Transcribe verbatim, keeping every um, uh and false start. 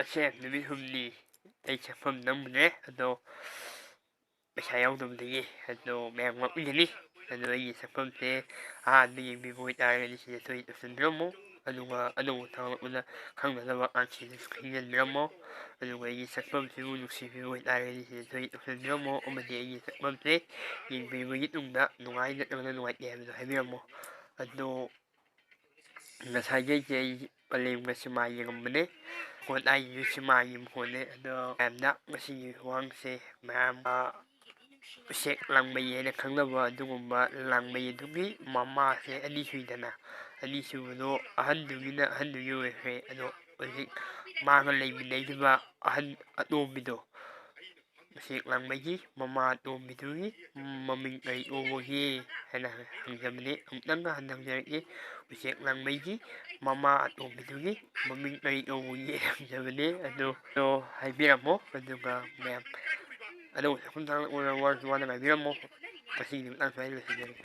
ꯑꯁꯦ ꯅꯨꯃꯤꯠ ꯍꯨꯝꯅꯤ ꯑꯩ ꯁꯛꯐꯝ ꯅꯝꯃꯨꯔꯦ꯫ ꯑꯗꯣ ꯄꯩꯁꯥ ꯌꯥꯎꯗꯕꯗꯒꯤ꯫ ꯑꯗꯣ ꯃꯌꯥꯝ ꯉꯛꯏꯒꯅꯤ꯫ ꯑꯗꯣ ꯑꯩꯒꯤ ꯁꯛꯐꯝꯁꯦ ꯑꯍꯥꯟꯕ ꯌꯦꯡꯕꯤꯕ ꯑꯣꯏꯇꯥꯔꯒꯗꯤ ꯁꯤꯗ ꯁꯣꯏ ꯇꯧꯁꯟꯕꯤꯔꯝꯃꯨ꯫ ꯑꯗꯨꯒ ꯑꯅꯧꯕ ꯊꯥꯒꯠꯂꯛꯄꯗ ꯈꯪꯅꯅꯕ ꯑꯉꯥꯡꯁꯤꯡꯗꯁꯨ ꯈꯪꯖꯟꯕꯤꯔꯝꯃꯣ꯫ ꯑꯗꯨꯒ ꯑꯩꯒꯤ ꯁꯛꯐꯝꯁꯤꯕꯨ ꯅꯨꯡꯁꯤꯕꯤꯕ ꯑꯣꯏꯇꯥꯔꯒꯗꯤ ꯁꯤꯗ ꯁꯣꯏ ꯇꯧꯁꯟꯕꯤꯔꯝꯃꯣ꯫ ꯑꯃꯗꯤ ꯑꯩꯒꯤ ꯁꯛꯐꯝꯁꯦ ꯌꯦꯡꯕꯤꯕꯒꯤ ꯇꯨꯡꯗ ꯅꯨꯡꯉꯥꯏ ꯅꯠꯇ꯭ꯔꯒꯅ ꯅꯨꯡꯉꯥꯏꯇꯦ ꯍꯥꯏꯕꯗꯣ ꯍꯥꯏꯕꯤꯔꯝꯃꯣ꯫ ꯑꯗꯣ ꯉꯁꯥꯏꯗꯒꯤ ꯑꯩ ꯄꯂꯦꯝꯒ ꯁꯤꯃꯥ ꯌꯦꯡꯉꯝꯕꯅꯦ꯫ ꯍꯣꯠ ꯍꯥꯏꯁꯤꯁꯨ ꯁꯤꯃꯥꯒꯤ ꯃꯈꯣꯟꯅꯦ꯫ ꯑꯗꯣ ꯃꯌꯥꯝꯅ ꯉꯁꯤꯒꯤ ꯋꯥꯡꯁꯦ ꯃꯌꯥꯝ, ꯑ, ꯎꯆꯦꯛ ꯂꯥꯡꯃꯩ ꯍꯥꯏꯅ ꯈꯪꯅꯕ ꯑꯗꯨꯒꯨꯝꯕ ꯂꯥꯡꯃꯩ ꯑꯗꯨꯒꯤ ꯃꯃꯥꯁꯦ ꯑꯅꯤ ꯁꯨꯏꯗꯅ꯫ ꯑꯅꯤꯁꯨꯕꯗꯣ ꯑꯍꯟꯗꯨꯒꯤꯅ ꯑꯍꯟꯗꯨꯒꯤ ꯑꯣꯏꯈ꯭ꯔꯦ꯫ ꯑꯗꯣ ꯍꯧꯖꯤꯛ ꯃꯥꯒ ꯂꯩꯃꯤꯟꯅꯩꯁꯤꯕ ꯑꯍꯟ ꯑꯇꯣꯝꯕꯤꯗꯣ, ꯎꯆꯦꯛ ꯂꯥꯡꯃꯩꯒꯤ ꯃꯃꯥ ꯑꯇꯣꯝꯕꯤꯗꯨꯒꯤ ꯃꯃꯤꯡ ꯀꯔꯤ ꯀꯧꯕꯒꯦ ꯍꯥꯏꯅ ꯍꯪꯖꯕꯅꯤ꯫ ꯑꯃꯨꯛꯇꯪꯒ ꯍꯟꯅ ꯍꯪꯖꯔꯛꯏ, ꯎꯆꯦꯛ ꯂꯥꯡꯃꯩꯒꯤ ꯃꯃꯥ ꯑꯇꯣꯝꯕꯤꯗꯨꯒꯤ ꯃꯃꯤꯡ ꯀꯔꯤ ꯀꯧꯕꯒꯦ ꯍꯪꯖꯕꯅꯤ꯫ ꯑꯗꯨ, ꯑꯗꯨ ꯍꯥꯏꯕꯤꯔꯝꯃꯣ꯫ ꯑꯗꯨꯒ ꯃꯌꯥꯝ ꯑꯅꯧꯕ ꯁꯛꯐꯝ ꯊꯥꯒꯠꯂꯛꯄꯗ ꯋꯥꯔꯁꯨ ꯋꯥꯅ ꯉꯥꯏꯕꯤꯔꯝꯃꯣ꯫ ꯉꯁꯤꯒꯤꯗꯤ ꯃꯇꯥꯡ ꯁ꯭ꯋꯥꯏꯗ ꯂꯣꯏꯁꯤꯟꯖꯔꯒꯦ꯫